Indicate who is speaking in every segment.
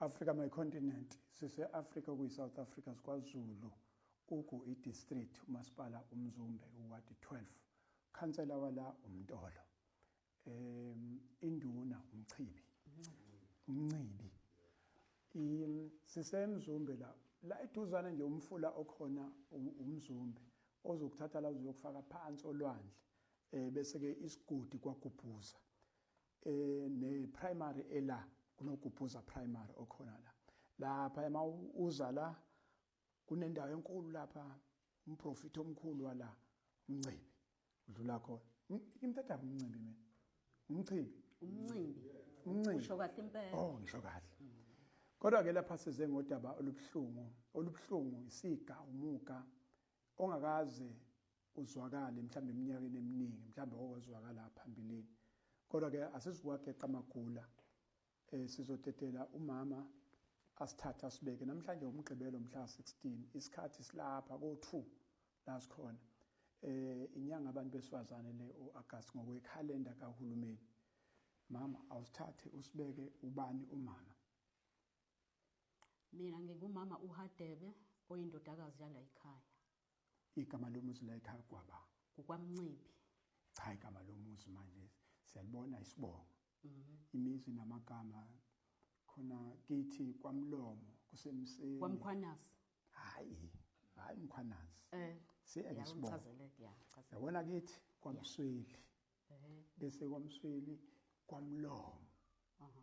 Speaker 1: Africa my continent sise Africa kuyi South Africa sikwazulu ugu i district umasipala umzumbe uwadi 12 khansela wala umntolo induna umchibi umncibi sisemzumbe la la eduzane nje umfula okhona umzumbe ozokuthatha la uzokufaka phansi olwandle bese ke isigodi kwagubhuza ne primary ela kunogubhuza primary okhona la lapha ema uza la kunendawo enkulu lapha umprofiti omkhulu wala umncibi udlula khona imthatha umncibi mina umchibi
Speaker 2: umncibi
Speaker 1: umncibi
Speaker 2: usho kahle impela
Speaker 1: oh ngisho kahle kodwa ke lapha size ngodaba olubuhlungu olubuhlungu isiga umuga ongakaze uzwakale mhlawumbe eminyakeni eminingi mhlawumbe okwazwakala phambilini kodwa ke asizukuwageqa amagula sizodedela umama asithathe asibeke namhlanje umgqibelo mhla 16 isikhathi silapha ko2 la sikhona inyanga abantu besifazane le uAugust ngokwekhalenda kahulumeni mama awusithathe usibeke ubani umama
Speaker 2: Mina ngingumama uHadebe oyindodakazi yala ekhaya.
Speaker 1: Igama lomuzi la ekhaya kwaba?
Speaker 2: KukwaMncibi.
Speaker 1: Cha igama lomuzi manje siyalibona isibongo. Imizi namagama khona kithi kwamlomo kusemseni.
Speaker 2: KwaMkhwanazi.
Speaker 1: Hayi, hayi Mkhwanazi. Siyeke isibongo.
Speaker 2: Ngichazeleke ya, chazeleke.
Speaker 1: Yabona kithi kwaMsweli. Bese kwaMsweli kwamlomo.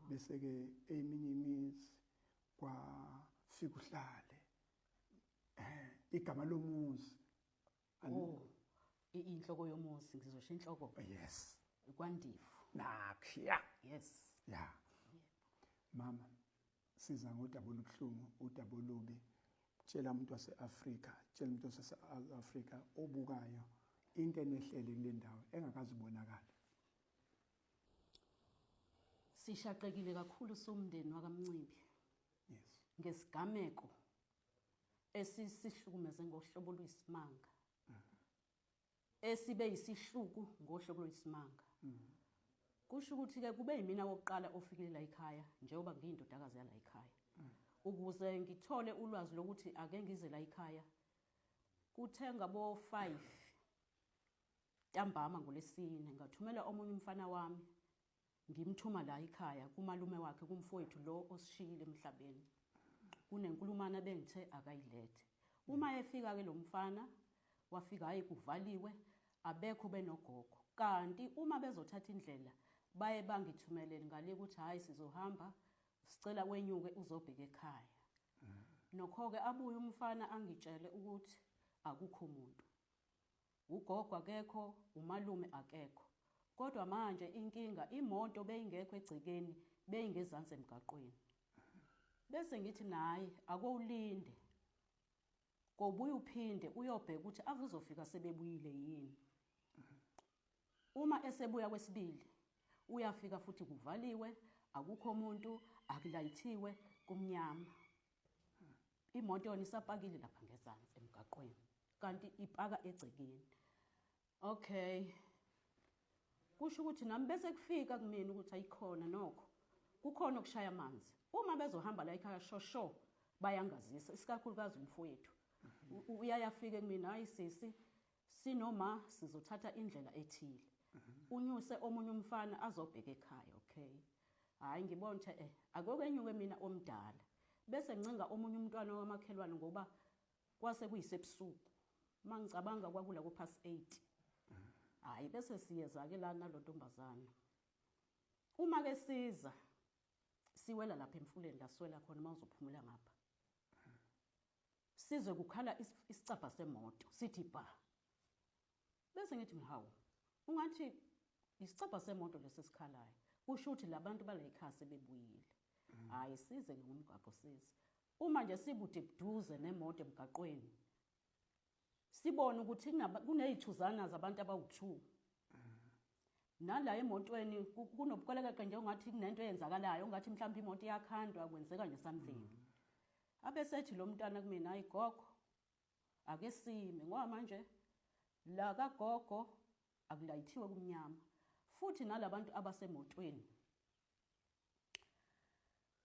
Speaker 1: Bese ke eminye imizi kwafika uhlale. Igama lomuzi.
Speaker 2: Oh, inhloko yomuzi ngizosho inhloko.
Speaker 1: Yes.
Speaker 2: KwaNdifu.
Speaker 1: Nakhiya.
Speaker 2: Yes.
Speaker 1: Yeah. Mama, siza ngodaba olubuhlungu, udaba olubi. Tshela umuntu wase-Afrika, tshela umuntu wase-South Africa obukayo into enehlele kule ndawo engakaze ibonakale.
Speaker 2: Sishaqekile kakhulu somndeni wakaMncibi.
Speaker 1: Yes.
Speaker 2: Ngesigameko esisihlukumeze ngohlobo oluyisimanga. Esibe yisihluku ngohlobo oluyisimanga. Kusho ukuthi ke kube yimina wokuqala ofikile la ekhaya njengoba ngiyindodakazi yala ekhaya. Ukuze ngithole ulwazi lokuthi ake ngize la ekhaya kuthe ngabo 5 ntambama ngolesine ngathumela omunye umfana wami ngimthuma la ekhaya kumalume wakhe kumfowethu lo osishiyile emhlabeni. Kunenkulumana bengithe akayilethe. Uma efika ke lo mfana wafika hayi kuvaliwe abekho benogogo. Kanti uma bezothatha indlela baye bangithumelele ngale ukuthi hayi sizohamba sicela wenyuke uzobheka ekhaya. Nokho ke abuye umfana angitshele ukuthi akukho muntu. Ugogo akekho, umalume akekho. Kodwa manje inkinga imoto beyingekho egcekeni beyingezansi emgaqweni. Bese ngithi naye akowulinde. Kobuye uphinde uyobheka ukuthi ave uzofika sebebuyile yini. Uma esebuya kwesibili uyafika futhi kuvaliwe, akukho umuntu, akulayithiwe, kumnyama. Imoto yona isapakile lapha ngezansi emgaqweni kanti ipaka egcekeni. Okay. Kusho ukuthi nami bese kufika kumina ukuthi ayikhona nokho. Kukhona okushaya amanzi. Uma bezohamba la ekhaya shosho bayangazisa isikakhulukazi umfowethu. Uyayafika kumina hayi sisi sinoma sizothatha indlela ethile. Unyuse omunye umfana azobheka ekhaya okay. Hayi ngibona ukuthi akokwenyuke mina omdala. Bese ngincenga omunye umntwana wamakhelwane ngoba kwase kuyisebusuku. Mangicabanga kwakula ku past 8. Hayi bese siyeza ke la nalontombazana. Uma ke siza siwela lapha emfuleni la siwela khona mawuzophumula ngapha. Sizwe kukhala isicabha semoto sithi ba. Bese ngithi mhawu ungathi isicabha semoto lesi esikhalayo kusho ukuthi labantu bala ekhaya sebebuyile. Hayi size ke ngomgwaqo size. Uma nje sikude buduze nemoto emgaqweni sibone ukuthi kuney'thuzana zabantu abawu-2. Nala emotweni kunobukwelekeqe nje ongathi kunento eyenzakalayo ongathi mhlawumbe imoto iyakhandwa kwenzeka nje something. Abesethi lo mntwana kumina hayi gogo ake sime ngoba manje la kagogo akulayithiwe kumnyama futhi nalabantu abasemotweni.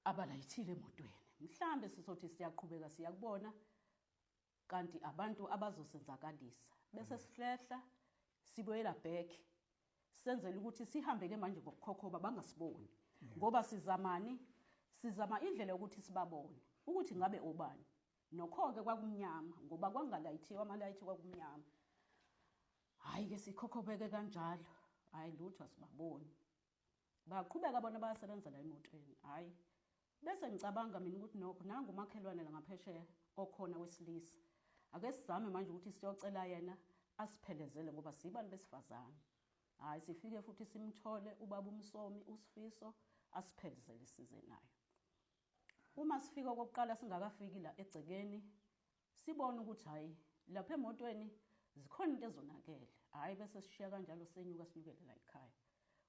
Speaker 2: Abalayithile emotweni. Mhlambe sizothi siyaqhubeka siyakubona kanti abantu abazosenzakalisa. Bese sihlehla sibuyela back senzela ukuthi sihambe ke manje ngokukhokhoba bangasiboni. Ngoba sizamani? Sizama indlela yokuthi sibabone ukuthi ngabe obani. Nokho-ke kwakumnyama ngoba kwangalayithiwa amalayithi kwakumnyama. Hhayi ke sikhokhobeke kanjalo. Hhayi lutho asibaboni. Baqhubeka bona bayasebenza la emotweni. Hhayi. Bese ngicabanga mina ukuthi nokho nangu umakhelwane la ngaphesheya okhona wesilisa. Ake sizame manje ukuthi siyocela yena asiphelezele ngoba sibantu besifazane. Hhayi sifike futhi simthole ubaba uMsomi uSifiso asiphelezele size naye. Uma sifika okokuqala singakafiki la egcekeni sibone ukuthi hhayi lapha emotweni zikhona into ezonakele. Hhayi bese sishiya kanjalo senyuka sinyukele la ekhaya.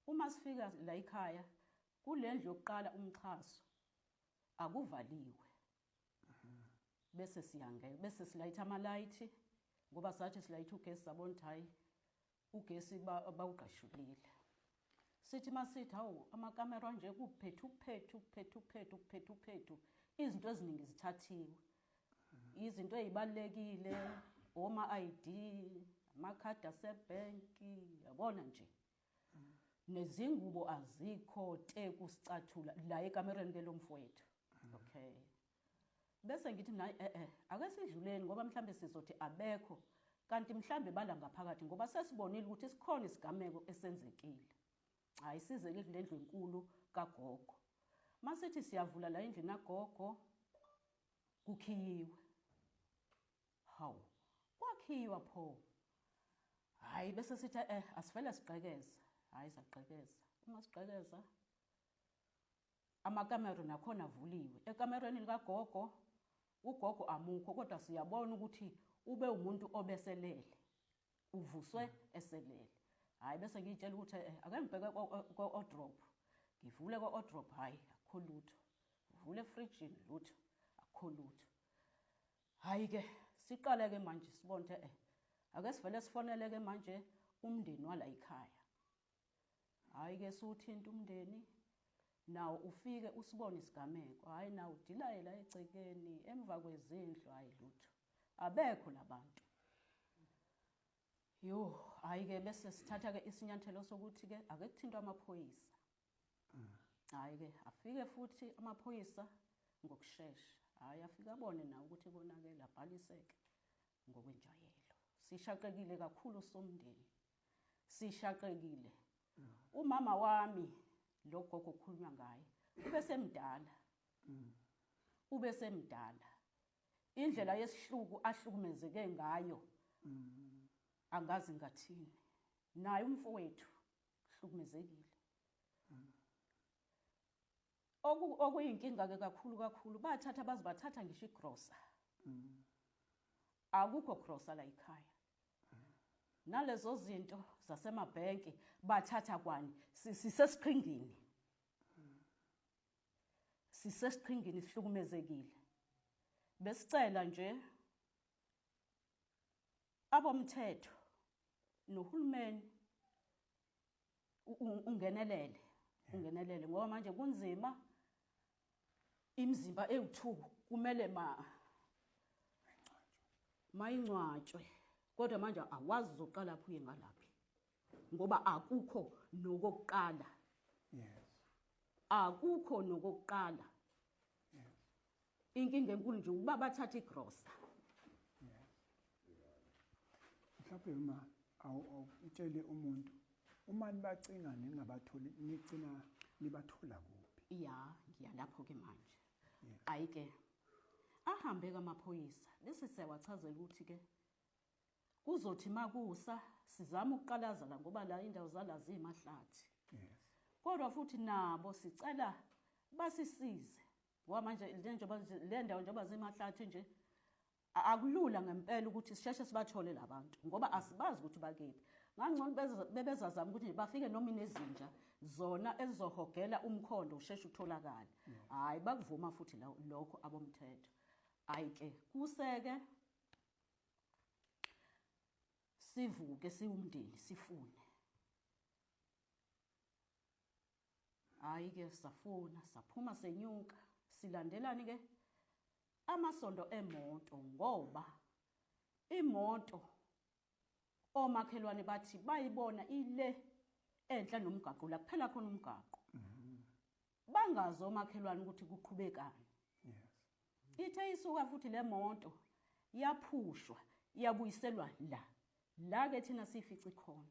Speaker 2: Uma sifika la ekhaya kule ndlu yokuqala umxhaso akuvaliwe. Bese siyangena bese silayitha amalayithi ngoba sathi silayitha ugesi sabona ukuthi hhayi ugesi bawugqashulile. Sithi masithi hawu amakamera nje kuphethu phethu phethu phethu phethu phethu izinto eziningi zithathiwe. Izinto ezibalekile oma ID, amakhadi asebhenki, yabona nje. Nezingubo azikho te kusicathula la ekamereni ke lomfowethu. Okay. Bese ngithi mina eh eh ake sidluleni ngoba mhlambe sizothi abekho kanti mhlambe bala ngaphakathi ngoba sesibonile ukuthi sikhona isigameko esenzekile. Hayi size ke le ndlu enkulu kagogo. Masithi siyavula la endlini kagogo kukhiyiwe. Hawu kwakhiywa pho. Hayi bese sithi eh asivele sigqekeze. Hayi sagqekeza. Uma sigqekeza amakamero nakhona avuliwe. Ekamerweni likagogo ugogo amukho kodwa siyabona ukuthi ube umuntu obeselele. Uvuswe eselele. Hayi bese ngiyitshela ukuthi eh, ake ngibheke ko-wardrobe. Ngivule ko-wardrobe hayi akukho lutho. Ngivule efrijini lutho akukho lutho. Hayi ke siqale ke manje sibone ukuthi eh ake sivele sifonele ke manje umndeni wala ekhaya. Hayi ke siwuthinta umndeni nawo ufike usibone isigameko. Hayi nawo udilaye la egcekeni emva kwezindlu hayi lutho. Abekho labantu. Yo, hayi ke bese sithatha ke isinyathelo sokuthi ke ake kuthintwe amaphoyisa. Hayi ke afike futhi amaphoyisa ngokushesha. Hayi afike abone nawo ukuthi konakele abhaliseke ngokwenjwayelo. Sishaqekile kakhulu somndeni. Sishaqekile. Umama wami lo gogo okhulunywa ngaye ubesemdala. Ubesemdala. Indlela yesihluku ahlukumezeke ngayo angazi ngathini. Naye umfowethu uhlukumezekile. Okuyinkinga ke kakhulu kakhulu bathatha baze bathatha ngisho igrosa. Akukho grosa la ekhaya. Nalezo zinto zasemabhenki bathatha kwani sisesiqhingini. Sisesiqhingini sihlukumezekile. Besicela nje abomthetho nohulumeni ungenelele ungenelele ngoba manje kunzima imizimba ewu2 kumele ma mayingcwatshwe kodwa manje awazi uzoqala phi uye ngalaphi ngoba akukho nokokuqala.
Speaker 1: Yes.
Speaker 2: Akukho nokokuqala.
Speaker 1: Yes.
Speaker 2: Inkinga enkulu nje ukuba bathatha igrosa.
Speaker 1: Yes. Mhlawumbe uma awutshele umuntu uma nibacinga ningabatholi nigcina nibathola kuphi?
Speaker 2: Ya, ngiya lapho ke manje. Hayi ke ahambe kamaphoyisa bese siyawachazela ukuthi ke kuzothi makusa sizama ukuqalaza la ngoba la indawo zala zimahlathi.
Speaker 1: Yes.
Speaker 2: Kodwa futhi nabo sicela basisize ngoba manje le ndawo njengoba zimahlathi nje akulula ngempela ukuthi sisheshe sibathole labantu ngoba asibazi ukuthi bakephi. Ngangcono bebezazama ukuthi bafike noma inezinja zona ezizohogela umkhondo usheshe utholakale. Hayi bakuvuma futhi lokho abomthetho. Hayi ke kuseke sivuke siwumndeni sifune. Hayi ke safuna saphuma senyuka. Silandelani ke amasondo emoto ngoba imoto omakhelwane bathi bayibona ile enhla nomgaqo la kuphela khona umgaqo. Bangazi omakhelwane ukuthi kuqhubekani. Ithe isuka futhi le moto yaphushwa yabuyiselwa la. La ke thina sifice khona.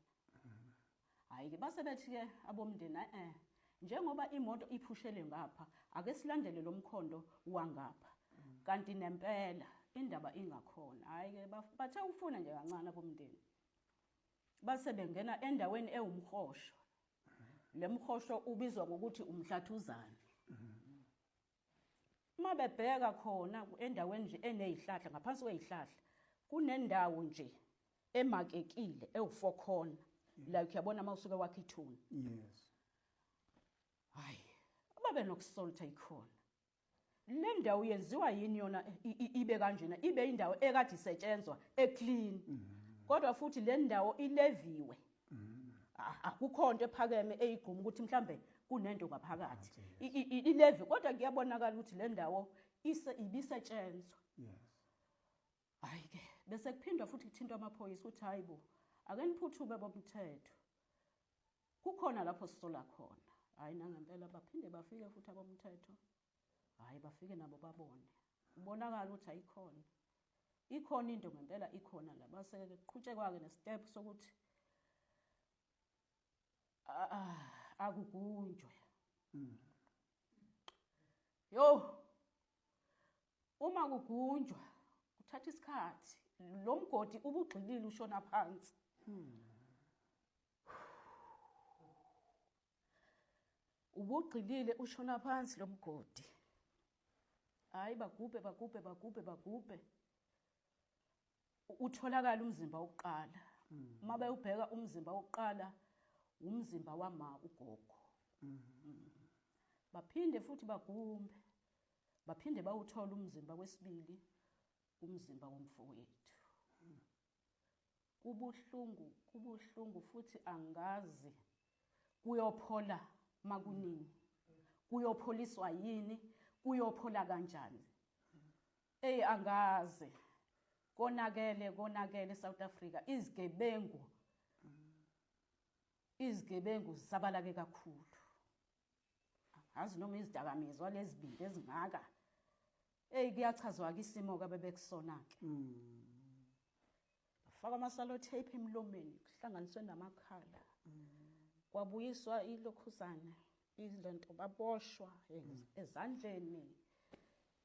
Speaker 2: Hayi ke base bethi ke abomndeni eh njengoba imoto iphushele ngapha ake silandele lo mkhondo wangapha. Kanti nempela indaba ingakhona. Hayi ke bathe ufuna nje kancane abomndeni. Base bengena endaweni ewumhosho. Le mhosho ubizwa ngokuthi umhlathuzane. Uma bebheka khona endaweni nje enezihlahla ngaphansi kwezihlahla kunendawo nje emakekile ewu-four corner like uyabona uma usuke wakha ithuna.
Speaker 1: Yes.
Speaker 2: Hayi, babe nokusoltha ikhona. Le ndawo yenziwa yini yona ibe kanjena ibe indawo ekade isetshenzwa eclean. Kodwa futhi le ndawo ileviwe. Akukho nto ephakeme eyigquma ukuthi mhlambe kunento ngaphakathi. Ilevi kodwa kuyabonakala ukuthi le ndawo ibisetshenzwa.
Speaker 1: Yes.
Speaker 2: Hayi ke bese kuphindwa futhi kuthintwa amaphoyisa ukuthi hayi bo ake niphuthume bomthetho. Kukhona lapho sisola khona. Hayi nangempela baphinde bafike futhi abomthetho. Hayi bafike nabo babone. Kubonakala ukuthi ayikhona. Ikhona into ngempela ikhona la base ke kuqhutshekwa ke nestep sokuthi akugunjwe. Yo uma kugunjwa kuthatha isikhathi lo mgodi ubugxilile ushona phansi. Ubugxilile ushona phansi lo mgodi. Hayi bagubhe bagubhe bagubhe bagubhe. Utholakala umzimba wokuqala. Uma bewubheka umzimba wokuqala umzimba wama ugogo. Baphinde futhi bagumbe. Baphinde bawuthola umzimba wesibili umzimba womfowethu. Kubuhlungu kubuhlungu futhi angazi kuyophola makunini. Kuyopholiswa yini? Kuyophola kanjani? Ey angazi. Konakele konakele South Africa izigebengu. Izigebengu zisabalake kakhulu. Angazi noma izidakamizwa lezibindi ezingaka. Ey kuyachazwa ke isimo ke bebekusona ke. Bafaka amasalo tape emlomeni kuhlanganiswe namakhala. Kwabuyiswa ilokhuzana izilento baboshwa ezandleni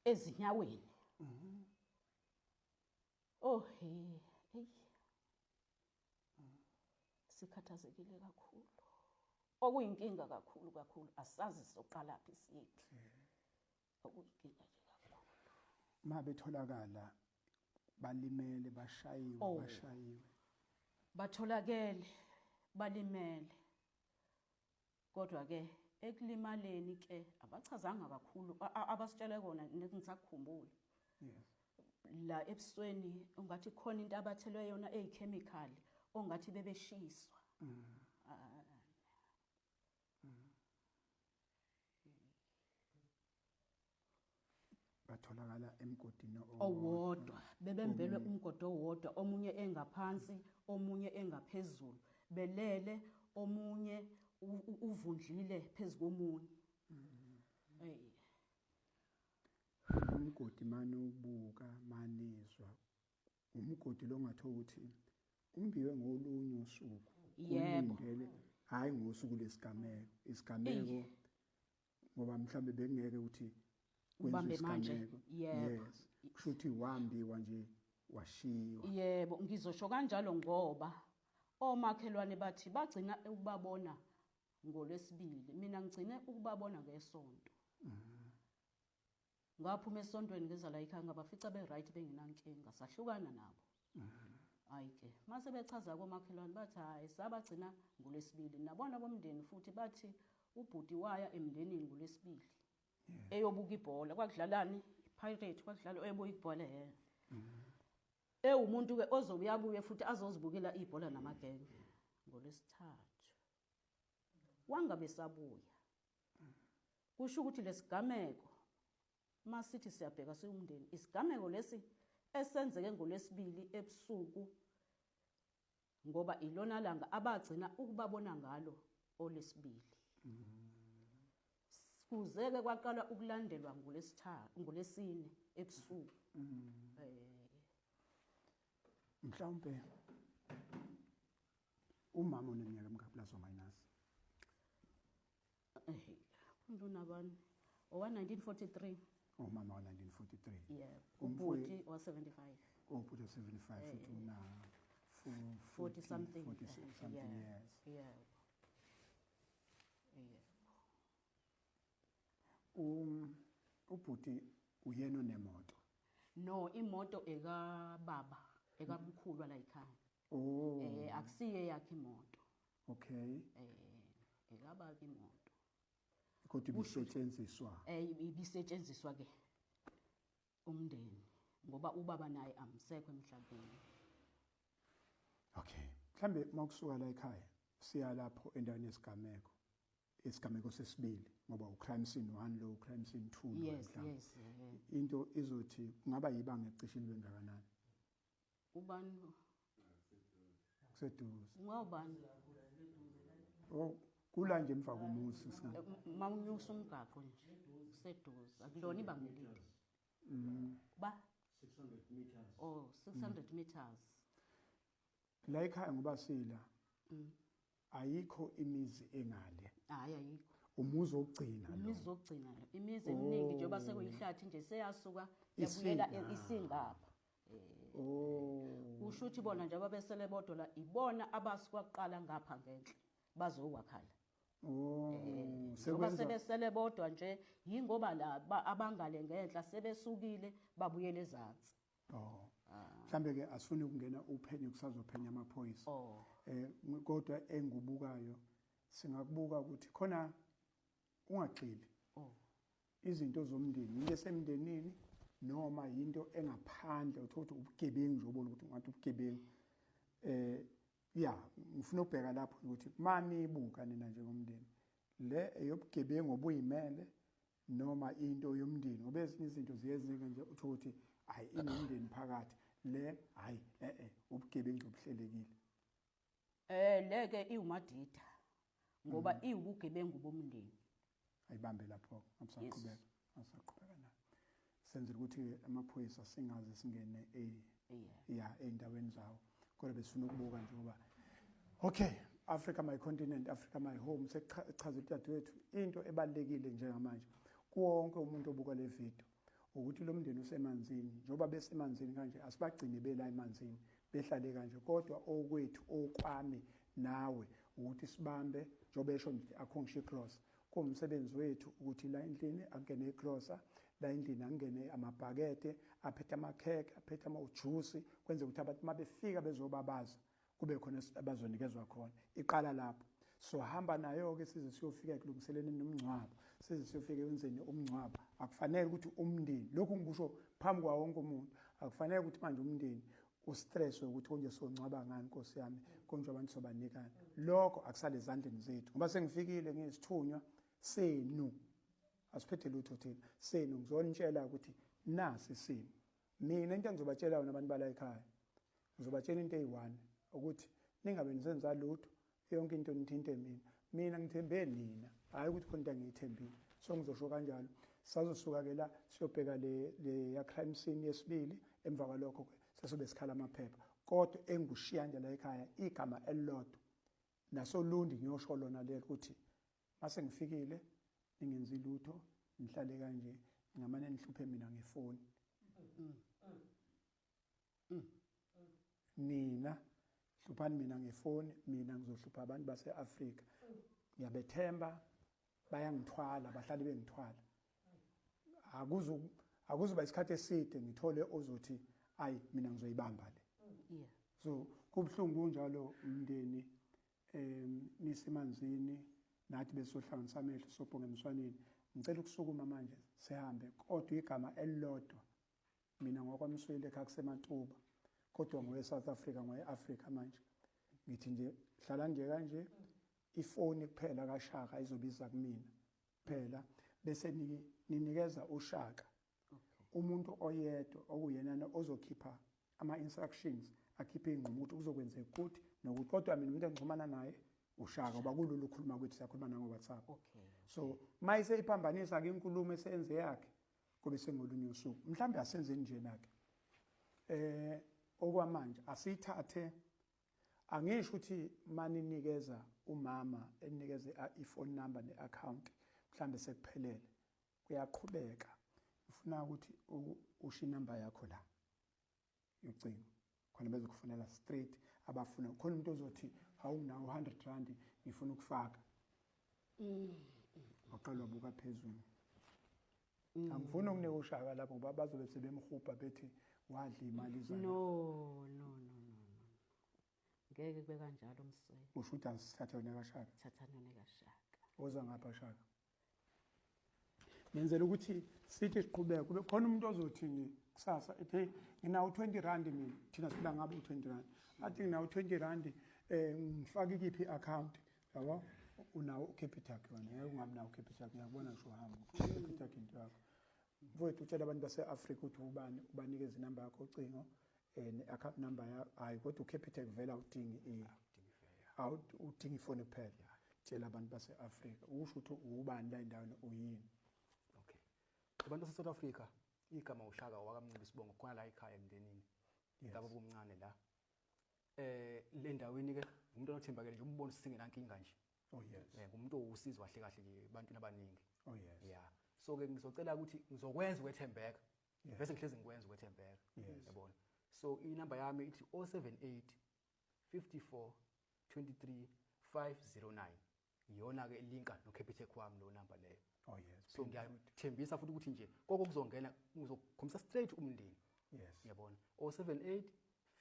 Speaker 2: ezinyaweni. Oh hey hey. Sikhathazekile kakhulu. Okuyinkinga kakhulu kakhulu asazi soqala phi siyephi. Okuyinkinga nje kakhulu.
Speaker 1: Uma betholakala balimele bashayiwe bashayiwe.
Speaker 2: Batholakele balimele. Kodwa ke ekulimaleni ke abachazanga kakhulu abasitshele kona ngisakukhumbula.
Speaker 1: Yes.
Speaker 2: La ebusweni ungathi khona into abathelwe yona eyichemical ongathi bebeshiswa.
Speaker 1: Batholakala emgodini
Speaker 2: owodwa bebembelwe umgodi owodwa omunye engaphansi omunye engaphezulu belele omunye uvundlile phezu komunye. Hey.
Speaker 1: Umgodi manje ubuka manizwa umgodi lo ngatho ukuthi umbiwe ngolunye usuku.
Speaker 2: Yebo.
Speaker 1: Ulindele hayi ngosuku lesigameko isigameko ngoba mhlambe bekungeke ukuthi
Speaker 2: ubambe manje. Yebo.
Speaker 1: Yes. Kusho ukuthi wambiwa nje washiywa.
Speaker 2: Yebo, ngizosho kanjalo ngoba omakhelwane bathi bagcina ukubabona ngolwesibili. Mina ngigcine ukubabona ngesonto. Ngaphuma esontweni ngeza la ekhaya ngabafica be right bengenankinga sahlukana nabo. Hayi ke mase bechaza komakhelwane bathi hayi sabagcina ngolwesibili. Nabona bomndeni futhi bathi ubhuti waya emndenini ngolwesibili. Eyobuka ibhola kwakudlalani Pirate kwakudlala eyobuka ibhola he. Ewumuntu ke ozobuya abuye futhi azozibukela ibhola namagenge ngolwesithathu. Wangabe sabuya. Kusho ukuthi lesigameko Masithi siyabheka siwumndeni, isigameko lesi esenzeke ngoLwesibili ebusuku ngoba ilona langa abagcina ukubabona ngalo olwesibili. Kuze-ke kwaqala ukulandelwa ngolwesithathu, ngolwesine ebusuku.
Speaker 1: Mhlawumbe umama oneminyaka emingaki plus or minus?
Speaker 2: Umuntu unabani? Owa-1943.
Speaker 1: Umama wa-1943.
Speaker 2: Yebo. Ubhuti wa-75.
Speaker 1: Ubhuti wa-75, futhi una
Speaker 2: 40 something.
Speaker 1: 40 something years.
Speaker 2: Yebo. Yebo.
Speaker 1: Ubhuti uyena onemoto?
Speaker 2: No, imoto ekababa, ekamkhulu la ekhaya.
Speaker 1: Oh.
Speaker 2: Akusiye yakhe imoto.
Speaker 1: Okay.
Speaker 2: Ekababa imoto.
Speaker 1: Kodwa ibisetshenziswa?
Speaker 2: Ibisetshenziswa ke umndeni ngoba ubaba naye amsekho emhlabeni.
Speaker 1: Okay. Mhlambe makusuka la ekhaya siya lapho endaweni yesigameko. Isigameko sesibili ngoba ucrime scene 1 lo, crime scene 2 lo.
Speaker 2: Yes,
Speaker 1: mhlawumbe.
Speaker 2: Yes.
Speaker 1: Into izothi kungaba yibanga ecishe libe ngakanani?
Speaker 2: Ubani?
Speaker 1: Kuseduze.
Speaker 2: Ungawubani?
Speaker 1: Oh, kula nje emva komuzi singa.
Speaker 2: Mawunyusa umgaqo nje kuseduze, akulona ibanga elide. Ba
Speaker 3: 600 meters.
Speaker 2: Oh, 600 meters.
Speaker 1: La ekhaya ngoba sila. Ayikho imizi engale.
Speaker 2: Hayi, ayikho.
Speaker 1: Umuzi wokugcina lo.
Speaker 2: Umuzi wokugcina lo. Imizi eminingi njengoba sekuyihlathi nje seyasuka yabuyela
Speaker 1: Isinga.
Speaker 2: isingapha.
Speaker 1: Oh.
Speaker 2: Kusho ukuthi bona njengoba besele bodwa la ibona abasuka kuqala ngapha ngenhla bazowakhala.
Speaker 1: Oh,
Speaker 2: Njengoba
Speaker 1: sekwenza
Speaker 2: sebesele bodwa nje yingoba la abangale ngenhla sebesukile babuyele ezansi.
Speaker 1: Oh. Mhlambe ke asifuni ukungena uphenyo, kusazophenya amaphoyisa.
Speaker 2: Oh.
Speaker 1: Kodwa engubukayo singakubuka ukuthi khona ungagxili.
Speaker 2: Oh.
Speaker 1: Izinto zomndeni, into esemndenini noma into engaphandle uthola ukuthi ubugebengu nje, ubona ukuthi ungathi ubugebengu. Ya, ngifuna ukubheka lapho ukuthi manibuka nina njengomndeni le eyobugebengu obuyimele noma into yomndeni, ngoba ezinye izinto ziyenzeka nje uthola ukuthi hayi inomndeni phakathi, le hayi ubugebengu obuhlelekile.
Speaker 2: Leke iwumadida ngoba iwubugebengu bomndeni.
Speaker 1: Ayibambe lapho, asaqhubeka, asaqhubeka na. Senzela ukuthi amaphoyisa singaze singene ya ey'ndaweni zawo, kodwa besifuna ukubuka nje ngoba okay, Africa my continent, Africa my home. Sekuchaza udadewethu into ebalulekile njengamanje kuwonke umuntu obuka le video ukuthi lo mndeni usemanzini. Njengoba besemanzini kanje, asibagcine bela emanzini behlale kanje, kodwa okwethu okwami nawe ukuthi sibambe njengoba esho nje akho ngisho igrosa. Kuwumsebenzi wethu ukuthi la endlini akungene igrosa, la endlini akungene amabhakede aphethe amakhekhe, aphethe amajusi, kwenze ukuthi abantu uma befika bezobabaza kube khona abazonikezwa khona. Iqala lapho, sohamba nayo-ke size siyofika ekulungiseleni nomngcwabo, size siyofika ekwenzeni umngcwabo. Akufanele ukuthi umndeni, lokhu ngikusho phambi kwawo wonke umuntu, akufanele ukuthi manje umndeni ustress ukuthi konje songcwaba ngani, Nkosi yami, konje abantu sobanikani. Lokho akusale ezandleni zethu, ngoba sengifikile ngiyisithunywa senu, asiphethe lutho thina senu. Ngizonitshela ukuthi nasi isimo. Mina into engizobatshela yona abantu bala ekhaya, ngizobatshela into eyi-one, ukuthi ningabe nisenza lutho, yonke into nithinte mina. Mina ngithembe nina, hhayi ukuthi khona into engiyithembile. So ngizosho kanjalo. Sazosuka ke la siyobheka le ya crime scene yesibili, emva kwalokho ke sesobe sikhala amaphepha. Kodwa engushiya nje la ekhaya igama elilodwa nasolundi ngiyosho lona lelo ukuthi mase ngifikile ningenzi lutho, nihlale kanje, ngingamane nihluphe mina ngefoni. Nina hluphani mina ngefoni, mina ngizohlupha abantu base-Afrika. Ngiyabethemba, bayangithwala, bahlale bengithwala. Akuzuba isikhathi eside ngithole ozothi ayi mina ngizoyibamba le. So kubuhlungu kunjalo umndeni, nisemanzini nathi besohlanganisa amehlo sobhonga emswaneni. Ngicela ukusukuma manje sihambe, kodwa igama elilodwa mina ngokwaMsweli ekhaya kuseMatuba, kodwa ngowe South Africa, ngowe Africa manje. Ngithi nje hlala nje kanje, ifoni kuphela kaShaka izobiza kumina kuphela, bese ninikeza uShaka. Umuntu oyedwa okuyenana ozokhipha ama-instructions, akhiphe iy'nqumo ukuthi kuzokwenzeka ukuthi nokuthi, kodwa mina umuntu engixhumana naye uShaka, ngoba kulula ukukhuluma kwethu, siyakhuluma nango-WhatsApp. So uma iseyiphambanisa-ke inkulumo eseyenze yakhe, kube sengolunye usuku. Mhlawumbe asenzeni njena-ke, okwamanje asiyithathe, angisho ukuthi maninikeza umama enikeze i-phone number ne-account, mhlawumbe sekuphelele, kuyaqhubeka. Ngifuna ukuthi usho inamba yakho la yocingo, khona bezokufonela straight abafuna. Khona umuntu ozothi hawu, nginawo 100 rand, ngifuna ukufaka, waqala wabuka phezulu. Angifuni ukunika uShaka lapho, ngoba bazobe sebemhubha bethi wadla imali zana.
Speaker 2: No, no, no, no, no, ngeke kube kanjalo, Msweli.
Speaker 1: Usho ukuthi asithathe wena kaShaka?
Speaker 2: Thathana nekaShaka.
Speaker 1: Oza ngapha, Shaka. Ngenzela ukuthi sithi siqhubeke, kube khona umuntu ozothi nje kusasa ethi, hey, nginawo 20 rand mina, thina siphila ngabo u20 rand, athi nginawo 20 rand, ngifake kiphi i-account, yabo? Unawo uCapitec wena? Ngeke ungabi nawo uCapitec, ngiyakubona ngisho uhamba uCapitec into yakho. Mfowethu, utshela abantu base-Afrika ukuthi ubani, ubanikeze inamba yakho ucingo, ne-account number ya. Hayi, kodwa uCapitec vele awudingi udinga ifoni kuphela. Tshela abantu base-Afrika, usho ukuthi ubani la endaweni, uyini.
Speaker 3: Okay, abantu base-South Africa, igama uShaka wakaMncube, isibongo khona la ekhaya emndenini ngabo bomncane la le ndaweni ke. Umuntu othembakele nje, umbone singenankinga nje. Ngumuntu owusizo kahle kahle nje ebantwini abaningi. Yeah, so ke ngizocela ukuthi ngizokwenza ukwethembeka, bese ngihlezi ngikwenza ukwethembeka, yabona. So inamba yami ithi 078 54 23 509. Iyona ke linka no Capitec wami lo number leyo. So ngiyathembisa futhi ukuthi nje koko kuzongena ngizokhombisa straight umndeni. Yabona, 078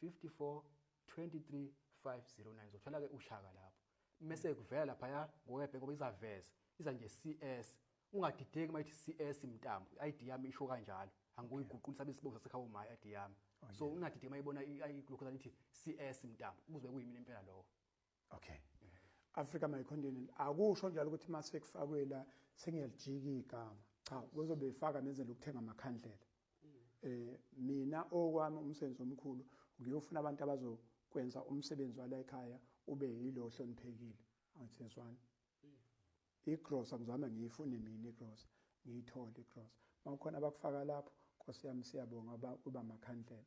Speaker 3: 54 23 509, uzothola ke uShaka lapho. Mase kuvela lapha ngokwebhenki, ngoba izaveza iza nje CS, ungadideki uma ithi CS Mntambo, i-ID yami isho kanjalo, angikuyiguqulisa isibongo sasekhaya uma i-ID yami. So ungadideki uma ibona lokho ithi CS Mntambo, kuzobe kuyimina impela lokho.
Speaker 1: Okay, Africa my continent, akusho njalo ukuthi mase kufakwe la sengiyalijika igama, cha, kuzobe ifaka nenzela ukuthenga amakhandlela. Mina okwami umsebenzi omkhulu ngiyofuna abantu abazokwenza umsebenzi wala ekhaya ube yilo ohloniphekile, angithezwani. Igrosa ngizame ngiyifune mina, igrosa ngiyithole, igrosa mawukhona abakufaka lapho, Nkosi yami, siyabonga kuba amakhandlela,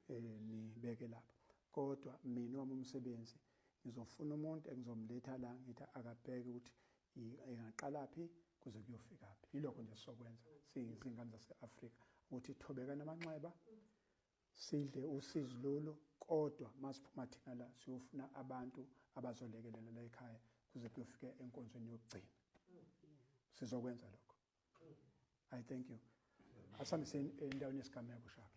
Speaker 1: nibeke lapho. Kodwa mina wami umsebenzi ngizofuna umuntu engizomletha la, ngithi akabheke ukuthi ingaqalaphi kuze kuyofika phi. Yilokho nje sizokwenza siyizingane zase-Afrika, ukuthi thobeka namanxeba, sidle usizi lolu, kodwa masiphuma thina la siyofuna abantu abazolekelela la ekhaya kuze kuyofika enkonzweni yokugcina. Sizokwenza lokho. I thank you. Asihambise endaweni yesigameko, Shaka.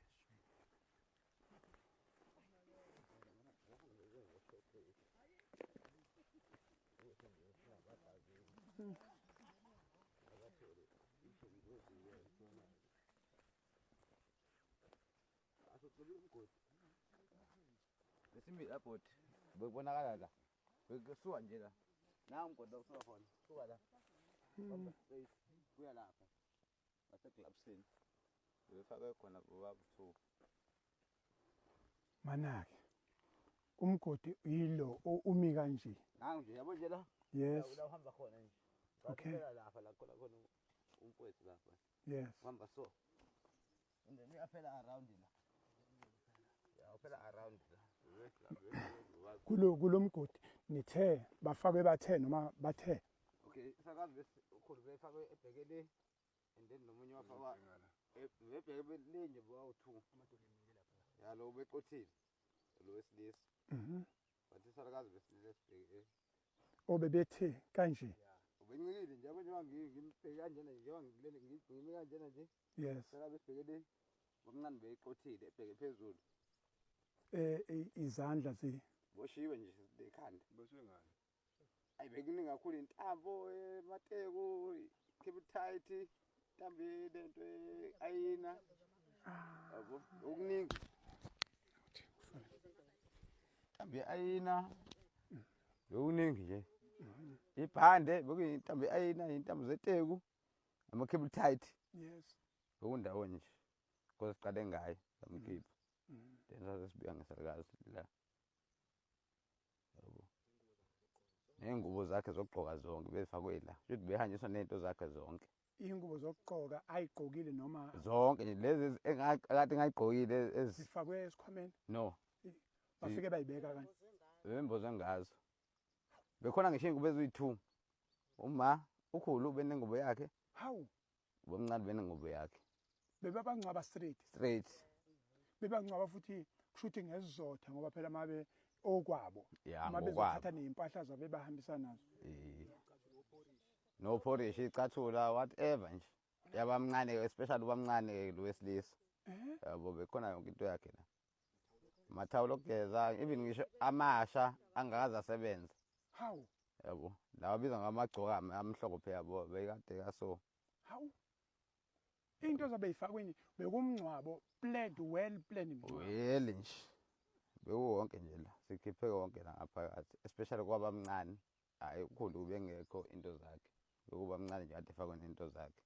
Speaker 4: Besimi la bhuti, bekubonakala la, bekusuka nje la, na umgodi la usuka khona, suka la, bamba straight kuya lapha ngaseglabsini, befakwe khona bobabu-two.
Speaker 1: Manake umgodi yilo umi kanje.
Speaker 4: Nangu nje, yabo nje la. La uhamba khona nje. Waphela lapha la khona khona umfowethu lapha. Uhamba so. And then uyaphela around la. Ya, uphela around la.
Speaker 1: Kulo mgodi nithe bafakwe bathe noma bathe?
Speaker 4: Okay, sakazi bese ukhulu befakwe ebheke le, and then nomunye wafakwa bebheke le nje, bawu-two. Ya, lo ubeqothile lo wesilisa. Bathi salakazi besilisa sibheke.
Speaker 1: Obebethe kanje?
Speaker 4: Ubencikile nje, yabo, njengoba ngimbheke kanjena nje, njengoba ngilele ngimi kanjena nje. Sakazi besibheke le, bomncane beyiqothile ebheke phezulu.
Speaker 1: Izandla zi
Speaker 4: Boshiwe nje lekhanda.
Speaker 5: Boshiwe ngani?
Speaker 4: Ayi, bekuningi kakhulu, intambo emateku, cable tight, intambo lento ayina. Yabo, okuningi. Intambo ayina. Bekuningi nje. Ibhande bekuyintambo ayina, intambo zeteku, ama cable tight. Bekundawonye nje. Because siqale ngaye samkhipha. Then sase sibuya ngesalukazi la. Yabo. Ney'ngubo zakhe zokugqoka zonke bezifakwe la. Shuthi behanjiswa ney'nto zakhe zonke.
Speaker 1: Iy'ngubo zokugqoka ayigqokile noma
Speaker 4: Zonke nje lezi akade ngayigqokile ezi
Speaker 1: zifakwe esikhwameni?
Speaker 4: No.
Speaker 1: Bafike bayibeka kanje.
Speaker 4: Bembozwe ngazo. Bekhona ngisho iy'ngubo eziyi-2. Uma ukhulu benengubo yakhe.
Speaker 1: Hawu.
Speaker 4: Ubomncane benengubo yakhe.
Speaker 1: Bebabangcwaba straight.
Speaker 4: Straight.
Speaker 1: Bebangcwaba futhi kushuthi ngesizotha ngoba phela mabe okwabo.
Speaker 4: Ya,
Speaker 1: Uma
Speaker 4: ngokwabo.
Speaker 1: bezothatha ney'mpahla zabo ebahambisa nazo.
Speaker 4: Eh. No porridge, icathula, whatever nje. Yabamncane especially ubamncane lo wesilisa. Yabo bekhona yonke into yakhe la. Amathawula okugeza, even ngisho amasha angakaze asebenze.
Speaker 1: Hawu.
Speaker 4: Yabo, lawa abizwa ngamagcokama amhlophe yabo bekade kaso.
Speaker 1: Hawu. Into zabe ifakwe nje bekumngcwabo planned, well planned mngcwabo.
Speaker 4: Well nje. Bekuwonke nje la, sikhiphe konke la ngaphakathi, especially kwabamncane. Hayi ukhulu ubengekho into zakhe. Bekuba mncane nje kade efakwe nento zakhe.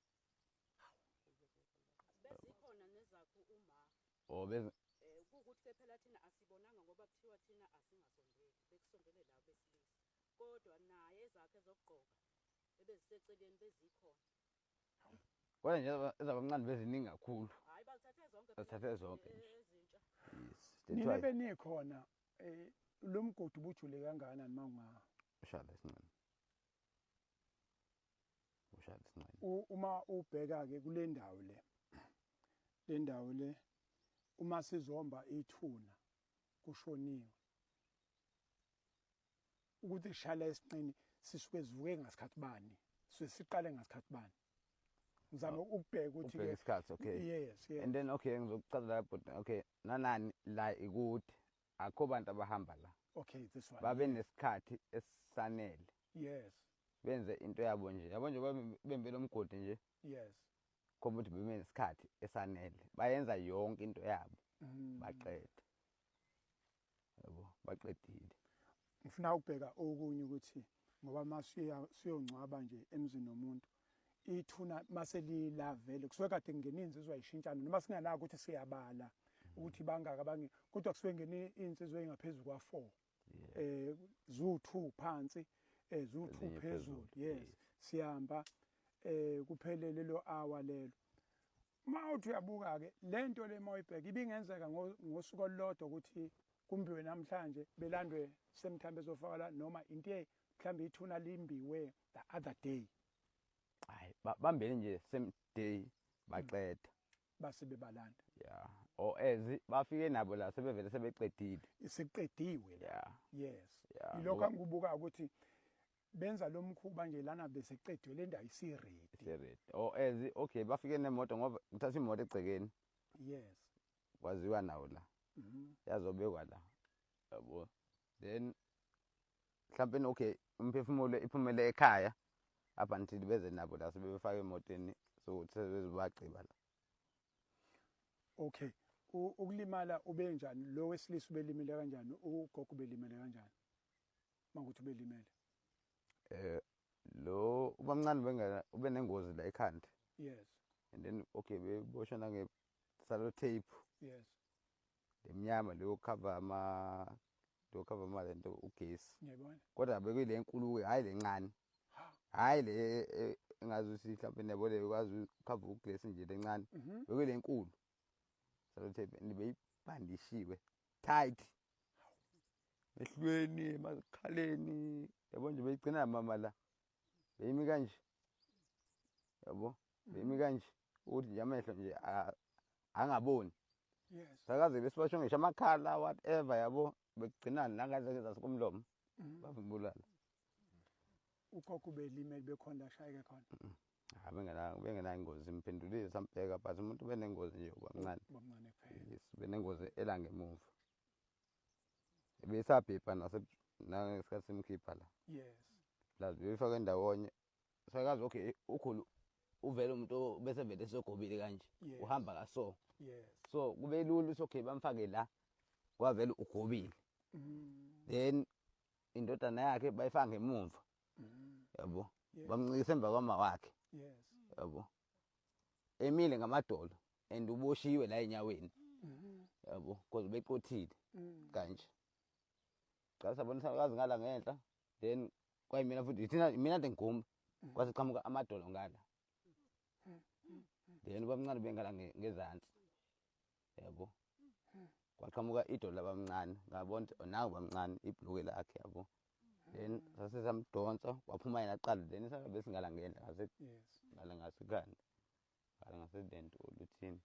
Speaker 2: Bezikhona nezakho uma.
Speaker 4: Oh bez
Speaker 2: Kuwukuthi ke phela thina asibonanga ngoba kuthiwa thina asingasondeli, bekusondele labo besilisa. Kodwa naye ezakhe zokugqoka ebeziseceleni bezikhona.
Speaker 4: Kodwa nje ezabamncane beziningi kakhulu.
Speaker 2: Hayi bazithathe zonke.
Speaker 4: Bazithathe zonke nje.
Speaker 2: Ezintsha.
Speaker 4: Yes. That's
Speaker 1: Nina
Speaker 4: why.
Speaker 1: benikhona lo mgodi ubujule kangakanani mawunga?
Speaker 4: Ushala isincane. Ushala isincane.
Speaker 1: Uma ubheka ke kule ndawo le. Le ndawo le uma sizomba ithuna kushoniwe. Ukuthi sishala esinqeni sisuke sivuke ngasikhathi bani? Sisuke siqale ngasikhathi bani? Ngizama ukubheka ukuthi
Speaker 4: Ubheke
Speaker 1: ke
Speaker 4: isikhathi, okay.
Speaker 1: Yes, yes.
Speaker 4: And then okay ngizokuchaza la but okay nanani la ikude akho bantu abahamba la.
Speaker 1: Okay, this one.
Speaker 4: Babe nesikhathi esisanele.
Speaker 1: Yes.
Speaker 4: Benze into yabo nje. Yabo nje bembe lomgodi nje.
Speaker 1: Yes.
Speaker 4: Khomba ukuthi bebe nesikhathi esanele. Bayenza yonke into yabo. Baqede. Yabo, baqedile.
Speaker 1: Ngifuna ukubheka okunye ukuthi ngoba masiya siyongcwaba nje emzini womuntu ithuna maselilavele kusuke kade kungena insizwa ishintshana noma singanaka ukuthi siyabala ukuthi bangaka abange kodwa kusuke kungena insizwa engaphezulu kwa 4 zu2 phansi zu2
Speaker 4: Ezinye
Speaker 1: phezulu.
Speaker 4: phezulu,
Speaker 1: Yes.
Speaker 4: yes.
Speaker 1: Siyahamba kuphelele lo hour lelo. Uma uthi uyabuka ke lento le mawuyibheka ibingenzeka ngosuku olulodwa ukuthi kumbiwe namhlanje belandwe same time bezofaka la noma into mhlawumbe ithuna limbiwe the other day.
Speaker 4: Hayi, bambele nje same day baqeda.
Speaker 1: Base bebalanda.
Speaker 4: Yeah. Or as bafike nabo la sebevele sebeqedile.
Speaker 1: Isiqediwe la.
Speaker 4: Yeah.
Speaker 1: Yes.
Speaker 4: Yeah,
Speaker 1: Ilokho
Speaker 4: ngoba
Speaker 1: angikubuka ukuthi benza lo mkhuba nje lana bese qediwe le ndawo isiready.
Speaker 4: Isiready. Or as okay bafike nemoto ngoba uthatha imoto egcekeni.
Speaker 1: Yes.
Speaker 4: Kwaziwa nawo la. Yazobekwa la. Yabo. Then mhlawumbe okay umphefumulo iphumele ekhaya up until beze nabo la sebefaka emotweni so sebezobagqiba la.
Speaker 1: Okay. Ukulimala ubenjani? Lo wesilisa ubelimele kanjani? Ugogo ubelimele kanjani? Mangukuthi ubelimele.
Speaker 4: Lo ubamncane bengena ube nengozi la ekhanda.
Speaker 1: Yes.
Speaker 4: And then okay beboshwa nange sellotape.
Speaker 1: Yes.
Speaker 4: Lemnyama leyo cover ama leyo cover ama lento ugesi.
Speaker 1: Ngiyabona.
Speaker 4: Kodwa bekuyile enkulu ke hayi lencane.
Speaker 1: Ha.
Speaker 4: Hayi le engazi ukuthi mhlawumbe nabo le ukwazi ukucover ugesi nje lencane. Bekuyile enkulu. Sellotape and beyibhandishiwe tight. Ehlweni emakhaleni yabo nje beyigcina mama la. Beyimi kanje. Yabo beyimi kanje ukuthi nje amehlo nje angaboni.
Speaker 1: Yes.
Speaker 4: Sakaze besibasho ngisho amakhala whatever yabo bekugcinana nangaze zasikumlomo. Bavumbulana.
Speaker 1: Ugogo belimele bekhona ashayeke khona.
Speaker 4: Ha bengena ingozi imphendulile sambheka but umuntu benengozi nje ubamncane.
Speaker 1: Ubamncane kuphela.
Speaker 4: Yes, benengozi elangemuva. Besabhebha nase nangesikhathi simkhipha la.
Speaker 1: Yes.
Speaker 4: Plus befaka ndawonye. Sakazi okay ukhulu uvele umuntu bese vele sogobile kanje.
Speaker 1: Yes.
Speaker 4: Uhamba ka so.
Speaker 1: Yes.
Speaker 4: So kube lula ukuthi okay bamfake la kwavele ugobile. Then indodana yakhe bayifaka ngemuva. Yabo.
Speaker 1: Yes.
Speaker 4: Bamncikisa emva kwama wakhe.
Speaker 1: Yes.
Speaker 4: Yabo. Emile ngamadolo. And uboshiwe la enyaweni, yabo, because beqothile kanje. Cha, sabona isalukazi ngala ngenhla, then kwayimina futhi, thina mina kade ngigumba, kwase qhamuka amadolo ngala, then ubamncane bengala ngezansi, yabo. Kwaqhamuka idolo labamncane, ngabona ukuthi nangu bamncane, ibhuluke lakhe, yabo. Then sase samdonsa, waphuma yena kuqala, then isaka besingala ngenhla ngase ngala ngasekhanda, ngala ngaselento oluthini,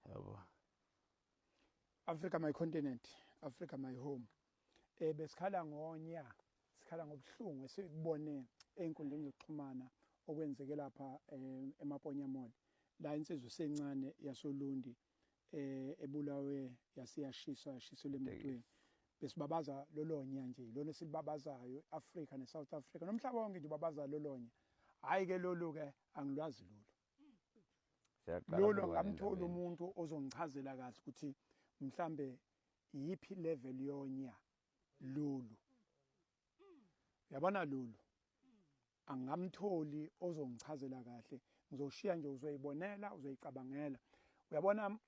Speaker 4: yabo.
Speaker 1: Africa my continent, Africa my home. Besikhala ngonya, sikhala ngobuhlungu esikubone einkundleni zokuxhumana okwenzeke lapha eMaponya Mall. La insizwa sencane yasoLundi ebulawe yasiyashiswa, yashiselwa emotweni. Besibabaza lolonya nje, lona esibabazayo Africa neSouth Africa nomhlaba wonke nje ubabaza lolonya. Hayi ke, lolu ke angilwazi lolu.
Speaker 4: Siyaqala
Speaker 1: Lolo
Speaker 4: ukuba
Speaker 1: ngamthola
Speaker 4: endabeni.
Speaker 1: Umuntu ozongichazela kahle ukuthi mhlambe yiphi level yonya lolu. Uyabona, lolu angamtholi ozongichazela kahle, ngizoshiya nje, uzoyibonela, uzoyicabangela. Uyabona,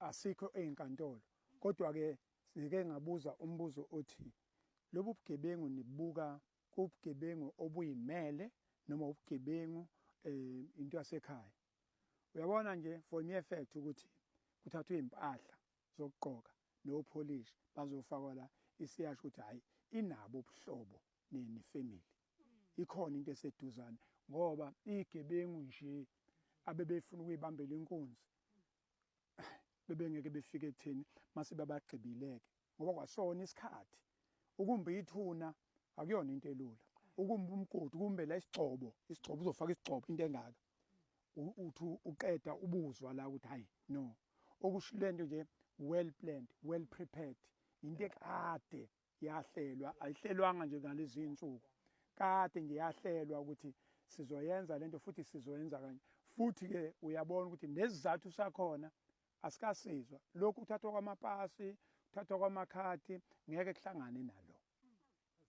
Speaker 1: asikho ezinkantolo, kodwa ke sike ngabuza umbuzo othi lobu bugebengu nibuka kubugebengu obuyimele noma ubugebengu into yasekhaya? Uyabona nje, for mere fact ukuthi kuthathwe impahla zokugqoka nopholishi bazofakwa la, isiyasho ukuthi hayi, inabo ubuhlobo nefamily, ikhona into eseduzane, ngoba igebengu nje abebefuna ukuyibambela inkunzi bebengeke befike ekutheni mase babagqibileke, ngoba kwasona isikhathi ukumba ithuna akuyona into elula, ukumba umgodi, ukumbela isigxobo, isigxobo uzofaka isigxobo, into engaka. Uthi uqeda ubuzwa la ukuthi hayi no, okusho lento nje well planned, well prepared, into ekade yahlelwa, ayihlelwanga nje ngalezi insuku, kade nje yahlelwa ukuthi sizoyenza lento futhi sizoyenza kanye futhi. Ke uyabona ukuthi nesizathu sakhona asikasizwa. Lokhu kuthathwa kwamapasi, kuthathwa kwamakhadi, ngeke kuhlangane nalo,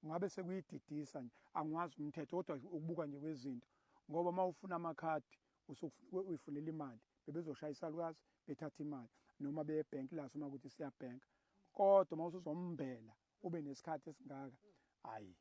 Speaker 1: ngabe sekuyididisa nje. Angiwazi umthetho, kodwa ukubuka nje kwezinto, ngoba uma ufuna amakhadi usukufuna uyifunela imali, bebezoshaya isalukazi bethatha imali noma beye ebhenki laso uma kuthi siyabhenka. Kodwa uma usuzombela ube nesikhathi esingaka, hayi,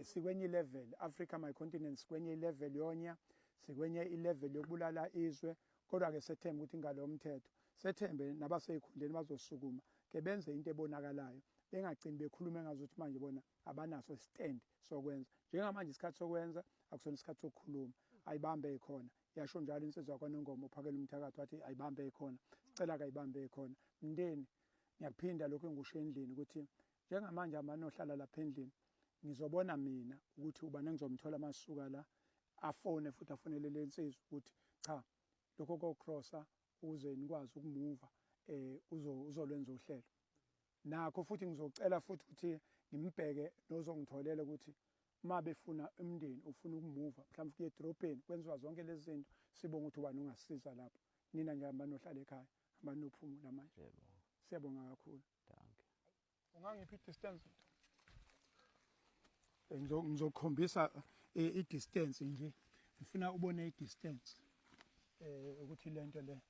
Speaker 1: sikwenye ilevel. Africa my continent, sikwenye ilevel yonya, sikwenye ilevel yokubulala izwe. Kodwa-ke sethembe ukuthi ngalo mthetho, sethembe nabaseyikhundleni bazosukuma ke benze into ebonakalayo, bengagcini bekhulume ngazuthi manje bona abanaso stand sokwenza. Njengamanje isikhathi sokwenza, akusona isikhathi sokukhuluma. Ayibambe ikhona, yasho njalo insizwa kwaNongoma uphakela umthakathi, wathi ayibambe ikhona. Sicela kayibambe ikhona. Mndeni, ngiyakuphinda lokhu engikusho endlini ukuthi njengamanje amanohlala lapha endlini, ngizobona mina ukuthi ubani engizomthola masuka la, afone futhi afonele le nsizwa ukuthi cha, lokho kokrossa ukuze nikwazi ukumuva, uzolwenza uhlelo nakho. Futhi ngizocela futhi ukuthi ngimbheke nozongitholela ukuthi uma befuna, umndeni ufuna ukumuva mhlawumbe kuye edrobheni, kwenziwa zonke lezi zinto. Sibonga ukuthi ubani ungasiza lapho. Nina nje hambani nohlala ekhaya, hambani nophumula manje.
Speaker 4: Yebo.
Speaker 1: Siyabonga kakhulu.
Speaker 4: Dankie.
Speaker 1: Ungangiphi i-distance? Ngizokukhombisa i-distance nje, ngifuna ubone i-distance ukuthi lento le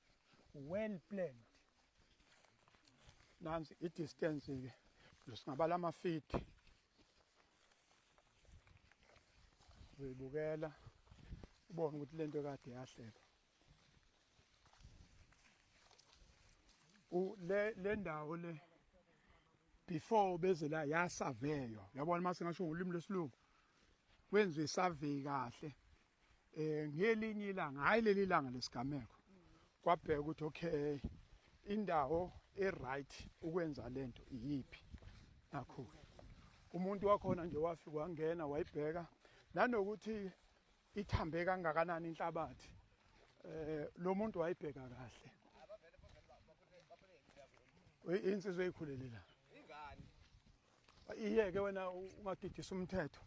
Speaker 1: well planned. Nansi i-distance ke, singabala amafiti, uyibukela ubone ukuthi lento kade yahlelwa. Le ndawo le before beze la yasaveywa, yabona, mase ngasho ngolimi lesilungu, kwenziwe isurvey kahle ngelinye ilanga, hayi leli langa lesigameko, kwabheka ukuthi okay, indawo e-right ukwenza lento iyiphi. Nakho umuntu wakhona nje wafika wangena wayibheka nanokuthi ithambe kangakanani inhlabathi. Lo muntu wayibheka kahle. Insizwa eyikhulele la, iyeke wena ungadidisa umthetho.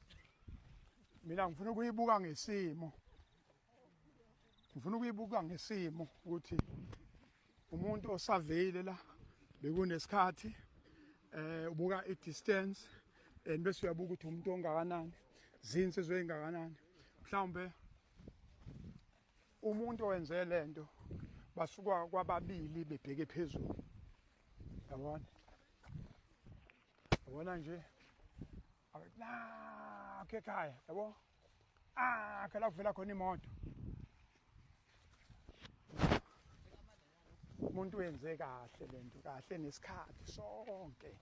Speaker 1: Mina ngifuna ukuyibuka ngesimo, ngifuna ukuyibuka ngesimo ukuthi umuntu osaveyile la bekunesikhathi, ubuka i-distance and bese uyabuka ukuthi umuntu ongakanani, zinsizwa ey'ngakanani mhlawumbe. Umuntu owenze lento basuka kwababili bebheke phezulu. Yabona? Yabona nje. Nakho ekhaya, yabo? Ah, la kuvela khona imoto. Umuntu wenze kahle lento kahle nesikhathi sonke.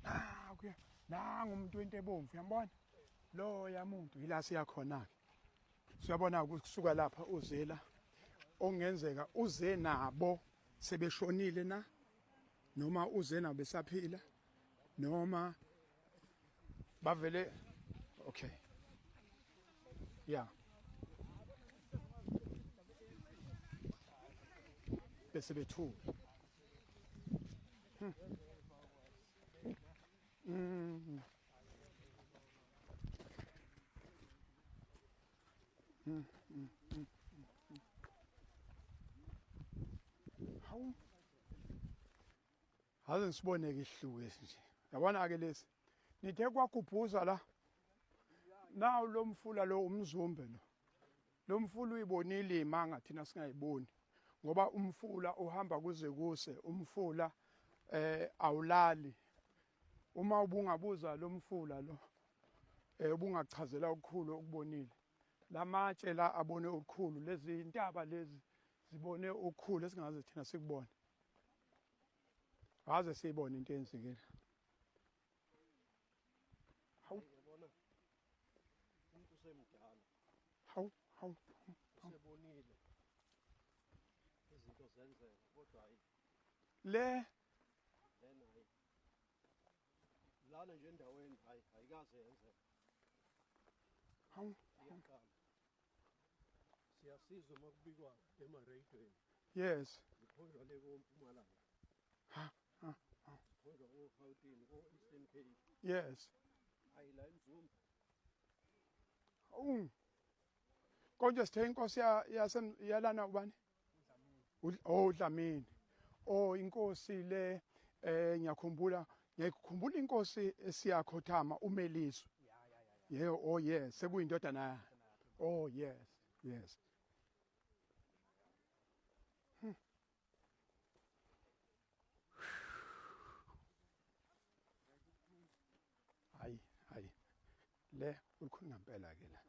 Speaker 1: Nakuya, nangu umuntu wento ebomvu, uyambona? Loya muntu yila siya khona-ke. Siyabona kusuka lapha uzela okungenzeka uze nabo sebeshonile na noma uze nabo besaphila noma bavele. Okay, yeah, bese bethule. Hawu, ake ngisibone-ke isihluku esi nje. Yabona-ke lesi nithe kwagubhuza la. Nawu lo mfula lo, umzumbe lo. Lo mfula uyibonile imanga, thina singayiboni, ngoba umfula uhamba kuze kuse. Umfula awulali. Uma ubungabuza lo mfula lo, ubungachazela okukhulu okubonile. Lamatshe la abone okukhulu, lezi intaba lezi zibone okukhulu esingaze thina sikubone. Aze siyibone into eyenzekile. Hawu.
Speaker 5: Yabona, umuntu usemdala.
Speaker 1: Hawu, hawu.
Speaker 5: Usebonile izinto zenzeka, kodwa hayi
Speaker 1: le
Speaker 5: lena, hayi, lana nje endaweni, hayi, ayikaze yenzeka.
Speaker 1: Hawu.
Speaker 5: Iyaqala. Siyasizwa uma kubikwa emarediyweni. Zikhonjwa le koMpumalanga.
Speaker 1: Ha ha.
Speaker 5: Zikhonjwa ko-Gauteng, ko-Eastern Cape. Hayi, la eMzumbe.
Speaker 1: Hawu, konje sithe inkosi yalana ubani? Oh, uDlamini. Oh, inkosi le, ngiyakhumbula, ngiyakhumbula inkosi esiyakhothama uMeliso. Yeah, oh yes, sekuyindodana yakhe. Oh yes. Hayi, hayi. Le ulukhuni ngempela ke la.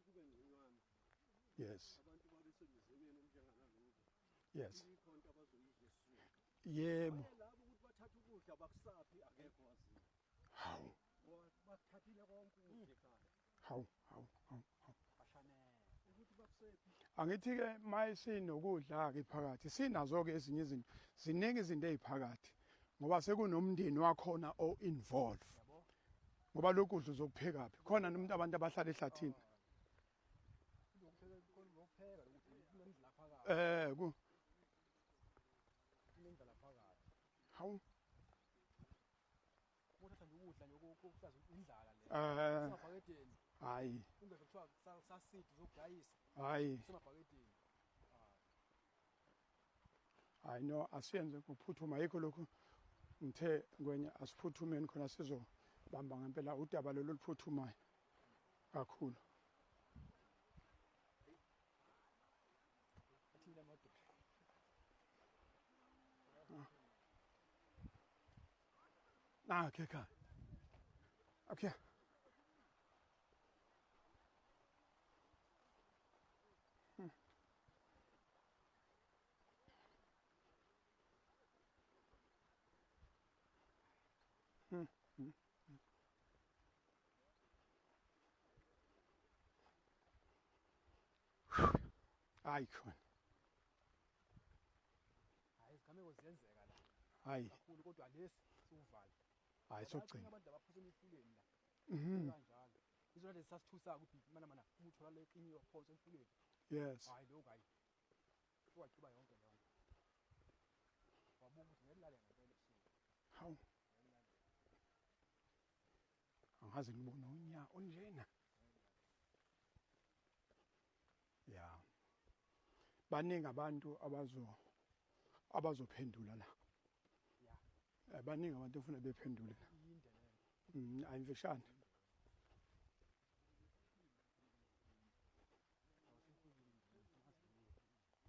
Speaker 5: Kube ngconywana. Abantu babesemizekweni enjenganaloku. Ikhona into abazoyizwa esizweni. Labo ukuthi bathatha ukudla bakusaphi, akekho waziyo.
Speaker 1: Hawu.
Speaker 5: Bakuthathile konke ukudla ekhaya.
Speaker 1: Hawu, hawu, hawu, hawu.
Speaker 5: Ukuthi bakusephi.
Speaker 1: Angithi ke mayisinokudla ke phakathi, sinazo ke ezinye izinto. Ziningi izinto eziphakathi ngoba sekunomndeni wakhona o involve. Ngoba lokudla uzokupheka phi? Khona nomuntu, abantu abahlala ehlathini.
Speaker 3: Lokupheka lokuthi kunemidla phakathi.
Speaker 1: Ku
Speaker 3: Kunemidla phakathi.
Speaker 1: Hawu.
Speaker 3: Ukuthatha nje ukudla nje okuhlaza indlala le. Semabhakedeni.
Speaker 1: Hayi.
Speaker 3: Ungezwa kuthiwa sasidi zokudayisa.
Speaker 1: Hayi.
Speaker 3: Semabhakedeni.
Speaker 1: Hayi no, asiyenze ngokuphuthuma, yikho lokhu ngithe ngwenya asiphuthumeni khona sizobamba ngempela udaba lolu oluphuthumayo kakhulu.
Speaker 3: Athini amadoda.
Speaker 1: Nakho ekhaya. Okay. Hayi khona.
Speaker 3: Hayi, izigameko ziyenzeka la.
Speaker 1: Hayi.
Speaker 3: Kakhulu, kodwa lesi siwuvalo.
Speaker 1: Hayi, sokugcina.
Speaker 3: Abantu abaphose emifuleni la. Kanjalo. Izona lezi sasithusa ukuthi mana mana uma uthola le qinyiwe phonse emfuleni. Hayi, lokho hayi. Waqiba yonke leyo nto. Wabuka ukuthi ngeke ulale ngempela ebusuku.
Speaker 1: Hawu. Angaze ngibone unya onjena. Ya. Baningi abantu abazophendula la. Baningi abantu ofuna bephendule la. Ayimfishane.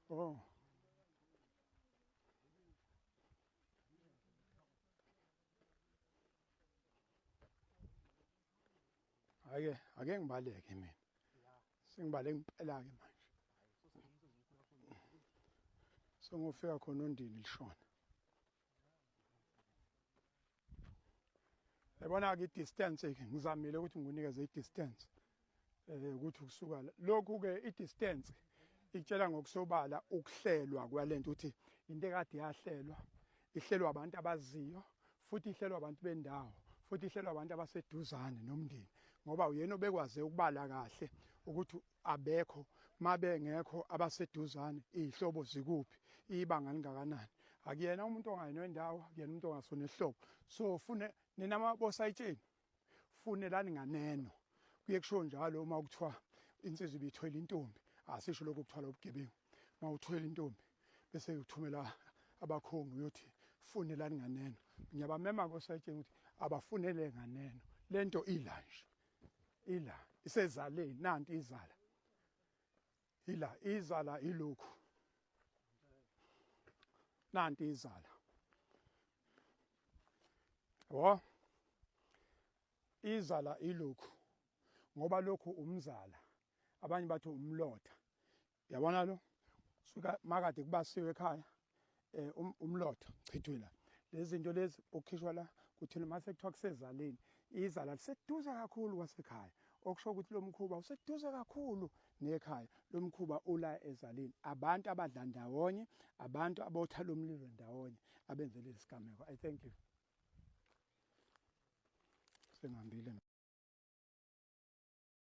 Speaker 1: Oh. Ake ake ngibaleke mina. Sengibaleke impela ke manje. Sengofika khona ondini lishona. Yabona ke i-distance ke ngizamile ukuthi ngikunikeze i-distance eh ukuthi ukusuka lokhu ke i-distance itshela ngokusobala ukuhlelwa kwalento ukuthi into ekade yahlelwa ihlelwa abantu abaziyo futhi ihlelwa abantu bendawo futhi ihlelwa abantu abaseduzane nomndeni ngoba uyena obekwaze ukubala kahle ukuthi abekho mabengekho abaseduzane izihlobo zikuphi ibanga lingakanani akuyena umuntu ongayena wendawo akuyena umuntu ongasona ihlobo so fune nina mabosayitsheni funelani nganeno kuye kusho njalo uma kuthiwa insizwa ibithwele intombi asisho lokho kuthwala ubugebengu uma uthwele intombi bese uthumela abakhongi uyothi funelani nganeno ngiyabamema kosayitsheni ukuthi abafunele nganeno lento ila nje ila isezaleni nanti izala ila izala ilokhu nanti izala wo izala ilokhu ngoba lokhu umzala abanye bathi umlotha yabona lo suka makade kubasiwe ekhaya eh um, umlotha chithwe la lezi zinto lezi okukhishwa la kuthina mase kuthiwa kusezaleni izala liseduze kakhulu kwasekhaya okusho ukuthi lo mkhuba useduze kakhulu nekhaya lo mkhuba ula ezaleni abantu abadla ndawonye abantu abotha lo mlilo ndawonye abenze lesi sigameko i thank you sengihambile.